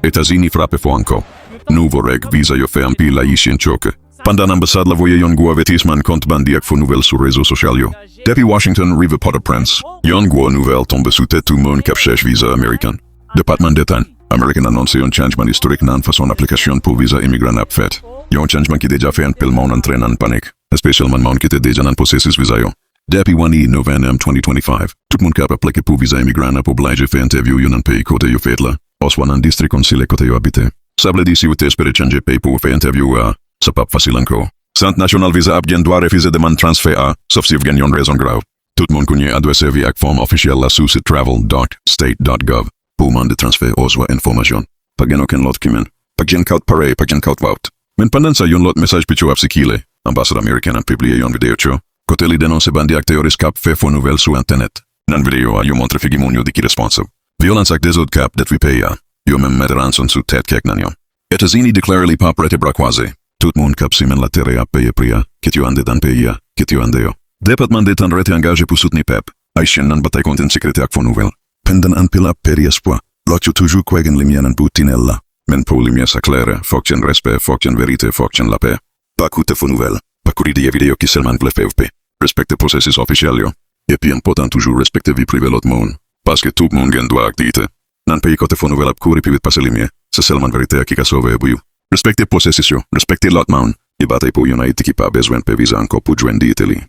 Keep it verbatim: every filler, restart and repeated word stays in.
Etazini frape fò ankò. Nouvo règ viza yo fè anpil Ayisyen choke. Pandan anbasad la voye yon gwo avètisman kont bandi ak fo nouvèl sou rezo sosyal yo. Depi Washington rive Pòtoprens, yon gwo nouvèl tonbe sou tèt tout moun k ap chèche viza ameriken. Depatman Deta ameriken anonse yon chanjman istorik nan fason aplikasyon pou viza imigran ap fèt. Yon chanjman ki deja fè anpil moun antre nan panik, espesyalman moun ki te deja nan pwosesis viza yo. Depi wan novanm twenty twenty-five, tout moun k ap aplike pou viza imigran ap oblije fè entèvyou yo nan peyi kote yo fèt la, oswa nan distrik konsilè kote yo abite. Sa vle di si w te espere chanje peyi pou w fè entèvyou a, sa p ap fasil ankò. Sant Nasyonal Viza ap gen dwa refize demann transfè a, sof si w gen yon rezon grav. Tout moun kounye a dwe sèvi ak fòm ofisyèl la sou sit travel dot state dot gov pou mande transfè oswa enfòmasyon. Pa gen okenn lòt chimen. Pa gen kat pare, pa gen kat wout. Men pandan sa, yon lòt mesaj pityo ap sikile. Anbasad ameriken an pibliye yon videyo cho, kote li denonse bandi ak teyoris k ap fè fo nouvèl sou entènèt. Nan videyo a, yo montre figi moun yo di ki responsab vyolans ak dezòd k ap detwi peyi a. Yo menm mete ranson sou tèt kèk nan yo. Etazini deklare li p ap rete bra kwaze. Tout moun k ap simen laterè ap peye pri a, kit yo andedan peyi a, kit yo andeyò. Depatman Deta rete angaje pou soutni pèp ayisyen nan batay kont ensekirite ak fo nouvèl. Pandan anpil ap pèdi espwa, lòt yo toujou kwè gen limyè nan bout tinèl la. Men pou limyè sa klere, fòk gen respè, fòk gen verite, fòk gen lapè. Pa koute fo nouvèl, pa kouri dèyè videyo ki sèlman vle fè w pè. Respekte pwosesis ofisyèl yo. Epi enpòtan toujou, respekte vi prive lòt moun. Paske tout moun gen dwa ak diyite. Nan peyi kote fo nouvèl ap kouri pi vit pase limyè, se sèlman verite a ki ka sove vi w. Respekte pwosesis yo, respekte lòt moun, e batay pou yon Ayiti ki pa bezwen pè viza ankò pou jwenn diyite li.